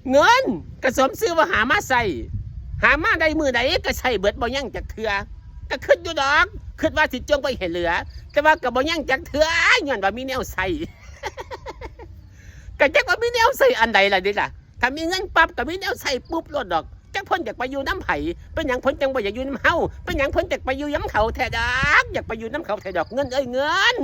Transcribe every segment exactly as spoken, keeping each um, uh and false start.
เงินก็สมซื่อว่าหามาใช้ หามาได้มื้อใดก็ใช้เบิดบ่ยั้งจักเทื่อ ก็คิดอยู่ดอก คิดว่าสิจงไว้ให้เหลือ แต่ว่าก็บ่ยั้งจักเทื่อ ย้อนว่ามีแนวใช้ ก็จักว่ามีแนวใช้อันใดล่ะเด้ล่ะ ถ้ามีเงินปั๊บก็มีแนวใช้ปุ๊บโลดดอก จักเพิ่นอยากไปอยู่นำไผ เป็นหยังเพิ่นจังบ่อยากอยู่นำเฮา เป็นหยังเพิ่นจักไปอยู่นำเขาแท้ดอก อยากไปอยู่นำเขาแท้ดอก เงินเอ้ยเงิน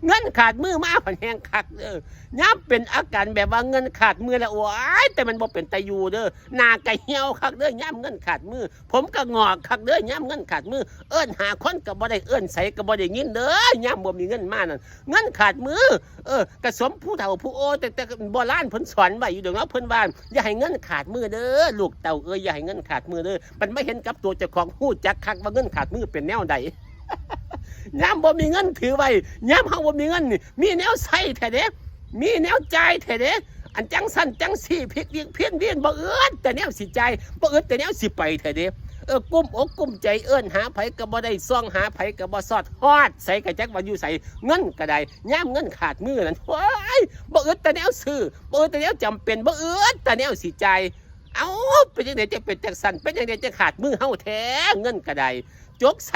เงินขาดมือมาผันแฮงคักเด้อ ยามเป็นอาการแบบว่าเงินขาดมือแล้ว โอ้ย แต่มันบ่เป็นตาอยู่เด้อ หน้ากะเหี่ยวคักเด้อ ยามเงินขาดมือ ผมก็งอกคักเด้อ ยามเงินขาดมือ เอิ้นหาคนก็บ่ได้ เอิ้นไสก็บ่ได้ยินเด้อ ยามบ่มีเงินมานั่น เงินขาดมือ เออ ก็สมผู้เฒ่าผู้โอ แต่ แต่โบราณเพิ่นสอนไว้อยู่ดอกเนาะ เพิ่นว่า อย่าให้เงินขาดมือเด้อ ลูกเต้าเอ้ย อย่าให้เงินขาดมือเด้อ มันมาเห็นกับตัวเจ้าของ ฮู้จักคักว่าเงินขาดมือเป็นแนวใด ยามบ่มีเงินถือไว้ ยามเฮาบ่มีเงินนี่ มีแนวใช้แท้เด้ มีแนวจ่ายแท้เด้ อันจังซั่นจังซี่ พิกวิกเพี้ยนเวียน บ่อึดแต่แนวสิจ่าย บ่อึดแต่แนวสิไปแท้เด้ เออ กุ้มอกกุ้มใจ เอิ้นหาไผก็บ่ได้ ส่องหาไผก็บ่สอด ฮอดไสก็จักว่าอยู่ไส เงินก็ได้ ยามเงินขาดมือนั่น โอ้ย บ่อึดแต่แนวซื้อ บ่อึดแต่แนวจำเป็น บ่อึดแต่แนวสิจ่าย เอ้า เป็นจังได๋จังเป็นจังซั่น เป็นจังได๋จังขาดมือเฮาแท้ เงินก็ได้ จกไส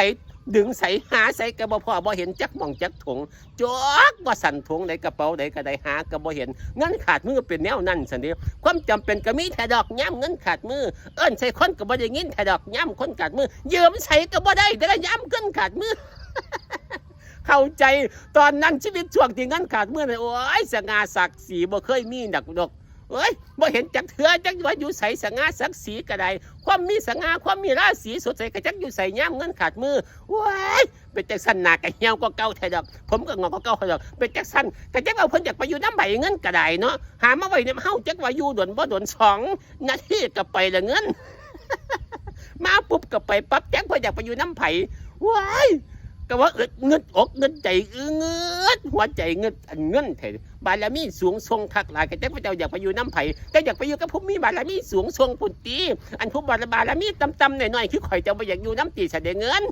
ดึงไส หาไสก็บ่พ้อ บ่เห็นจักหม่องจักถง จกว่าซั่น ถงใดกระเป๋าใดก็ได้ หาก็บ่เห็น เงินขาดมือเป็นแนวนั้นซั่นเด้ ความจำเป็นก็มีแท้ดอก ยามเงินขาดมือ เอิ้นใส่คนก็บ่ได้ยินแท้ดอก ยามคนขาดมือ ยืมไสก็บ่ได้เด้อ ยามเงินขาดมือ เข้าใจ ตอนนั้นชีวิตช่วงที่เงินขาดมือนั่น โอ้ย สง่าศักดิ์ศรีบ่เคยมีดอกดอก เอ้ย บ่เห็นจักเทื่อ จักว่าอยู่ไส สง่าศักดิ์ศรีก็ได้ ความมีสง่า ความมีราศีสดใสก็จักอยู่ไส ยามเงินขาดมือ โอ้ย เป็นจังซั่น หน้าก็เหี่ยวกว่าเก่าแท้ดอก ผมก็งอกกว่าเก่าแท้ดอก เป็นจังซั่น ก็จักว่าเพิ่นอยากไปอยู่นำไผ เงินก็ได้เนาะ หามาไว้นำเฮา จักว่าอยู่โดนบ่โดน สองนาทีก็ไปละเงิน มาปุ๊บก็ไปปั๊บ จักเพิ่นอยากไปอยู่นำไผ โอ้ย ก็ว่าอึด งึดอกงึดใจ อึด หัวใจงึด อันเงินแท้ บารมีสูงส่งคักหลาย ก็จักว่าเจ้าอยากไปอยู่นำไผ เจ้าอยากไปอยู่กับผู้มีบารมีสูงส่งพุ้นติ อันผู้บาร บารมีต่ำๆน้อยๆคือข่อย เจ้าบ่อยากอยู่นำติ ซะเด้เงิน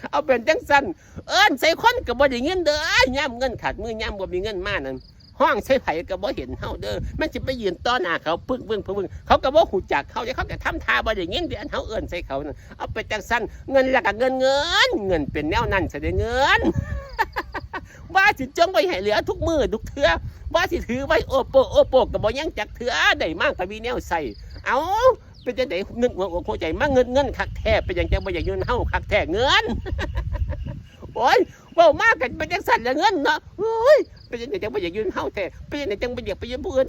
เอาเป็นจังซั่น เอิ้นใส่คนก็บ่ได้ยินเด้อ ยามเงินขาดมือ ยามบ่มีเงินมานั่น ฮ้องใส่ไผก็บ่เห็นเฮาเด้อ มันสิไปยืนต่อหน้าเขา ปึ้งๆๆๆ เขาก็บ่ฮู้จักเฮาเด้ เขาก็ทำท่าบ่ได้ยินเด้ อันเฮาเอิ้นใส่เขานั่น เอาไปจังซั่น เงินแล้วก็เงิน เงิน เงินเป็นแนวนั้นซะเด้เงิน ว่าสิจงไว้ให้เหลือทุกมื้อทุกเทื่อ ว่าสิถือไว้โอโปโอโปก็บ่ยังจักเทื่อ ได้มาก็มีแนวใช้ เอ้า เป็นจังได๋ นึกหัวอกหัวใจ มาเงิน เงินคักแท้ เป็นหยังจังบ่อยากอยู่นำเฮาคักแท้เงิน โอ้ย เว้ามาก็เป็นจังซั่นละเงินเนาะ โอ้ย เป็นจังได๋จังบ่อยากอยู่นำเฮาแท้ เป็นจังได๋จังบ่อยากไปอยู่นำผู้อื่น